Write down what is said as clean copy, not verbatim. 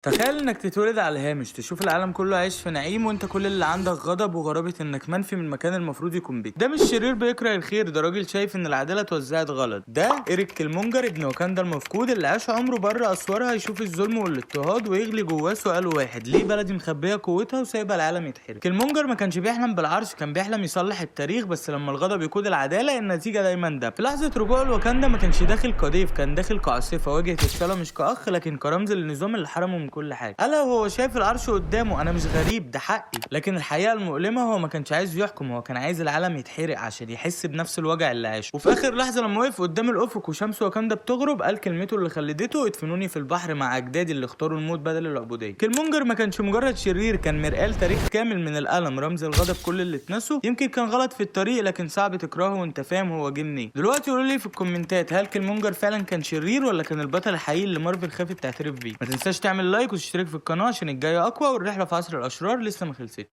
تخيل انك تتولد على الهامش، تشوف العالم كله عايش في نعيم وانت كل اللي عندك غضب وغرابة انك منفي من مكان المفروض يكون بيت. ده مش شرير بيكره الخير، ده راجل شايف ان العدالة اتوزعت غلط. ده إيريك كيلمونجر ابن واكاندا المفقود اللي عاش عمره بره اسوارها يشوف الظلم والاضطهاد ويغلي جواه سؤال واحد: ليه بلدي مخبية قوتها وسايبة العالم يتحرق؟ كيلمونجر ما كانش بيحلم بالعرش، كان بيحلم يصلح التاريخ، بس لما الغضب يقود العدالة النتيجة دايما ده. في لحظة رجوعه لواكاندا ما كانش داخل كضيف، كان داخل كعاصفة. واجه تشالا مش كأخ لكن كرمز للنظام اللي حرمه من كل حاجة. قالها وهو شايف العرش قدامه: انا مش غريب، ده حقي. لكن الحقيقة المؤلمة هو ما كانش عايز يحكم، هو كان عايز العالم يتحرق عشان يحس بنفس الوجع اللي عاشه. وفي اخر لحظة لما وقف قدام الافق وشمس واكاندا بتغرب قال كلمته اللي خلدته: ادفنوني في البحر مع اجدادي اللي اختاروا الموت بدل العبودية. كيلمونجر ما كانش مجرد شرير، كان مرآة لتاريخ كامل من الألم، رمز الغضب كل اللي اتنسوا. يمكن كان غلط في الطريق لكن صعب تكرهه وانت فاهم هو جه منين. دلوقتي قولوا لي في الكومنتات، هل كيلمونجر فعلا كان شرير ولا كان البطل الحقيقي اللي مارفل خافت تعترف بيه؟ ما تنساش تعمل like وتشترك في القناة عشان الجاية أقوى، والرحلة في عصر الأشرار لسه ما خلصتش.